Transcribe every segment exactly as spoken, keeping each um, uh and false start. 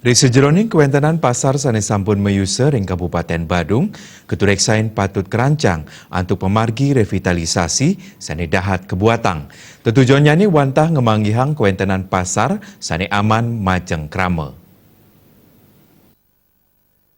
Ri sajeroning kawéntenan pasar sané sampun mayusa ring Kabupatén Badung, katuréksain patut karancang antuk pamargi revitalisasi sané dahat kabuatang. Tetujonnyané wantah ngamanggihang kawéntenan pasar sané aman majeng krama.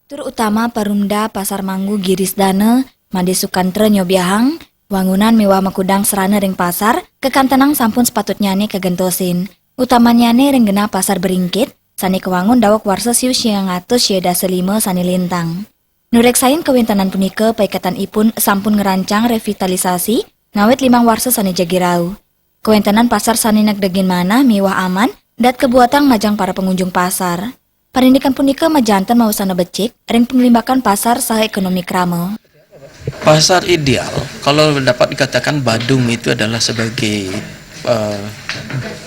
Tur Utama Perumda Pasar Manggu Giris Dana, Madé Sukantra nyobiahang, wangunan miwah makudang sarana ring pasar, kakantenang sampun sapatutnyané kagentosin. Utamannyané ring genah pasar Beringkit, sané kawangun daweg warsa siu siang atus sia dasa lima sané lintang. Nuréksain kawéntenan punika paiketanipun sampun ngrancang revitalisasi ngawit limang warsa sané jagi rauh. Kawéntenan pasar sané negdegin manah miwah aman, dahat kabuatang majeng para pangunjung pasar. Parindikan punika majanten mawasana becik ring panglimbakan pasar saha ékonomi krama. Pasar ideal, kalau dapat dikatakan Badung itu adalah sebagai eh,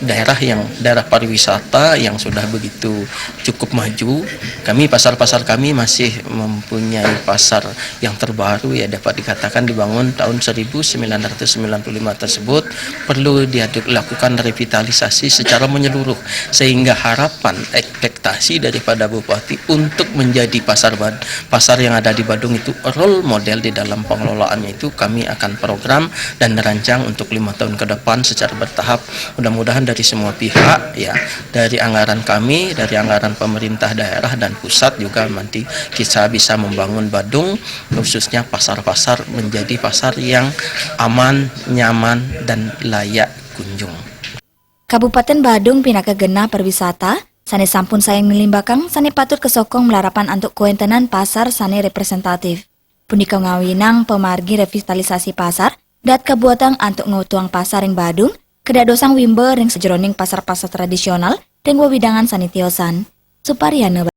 daerah yang daerah pariwisata yang sudah begitu cukup maju. Kami, pasar-pasar kami masih mempunyai pasar yang terbaru, ya, dapat dikatakan dibangun tahun seribu sembilan ratus sembilan puluh lima tersebut, perlu dilakukan revitalisasi secara menyeluruh, sehingga harapan, ekspektasi daripada Bupati untuk menjadi pasar Bad-, pasar yang ada di Badung itu role model di dalam pengelolaannya itu kami akan program dan rancang untuk lima tahun ke depan secara bertahap. Mudah-mudahan dari semua pihak, ya, dari anggaran kami, dari anggaran pemerintah daerah dan pusat juga nanti kita bisa membangun Badung, khususnya pasar-pasar, menjadi pasar yang aman, nyaman, dan layak kunjung. Kabupatén Badung pinaka genah pariwisata sané sampun sayan nglimbakang sané patut kasokong malarapan antuk kawéntenan pasar sané representatif. Punika ngawinang pamargi revitalisasi pasar, dahat kabuatang antuk ngwetuang pasar ring Badung, kadadosang wimba ring sajeroning pasar-pasar tradisional ring wewidangan sané tiosan. Suparyana.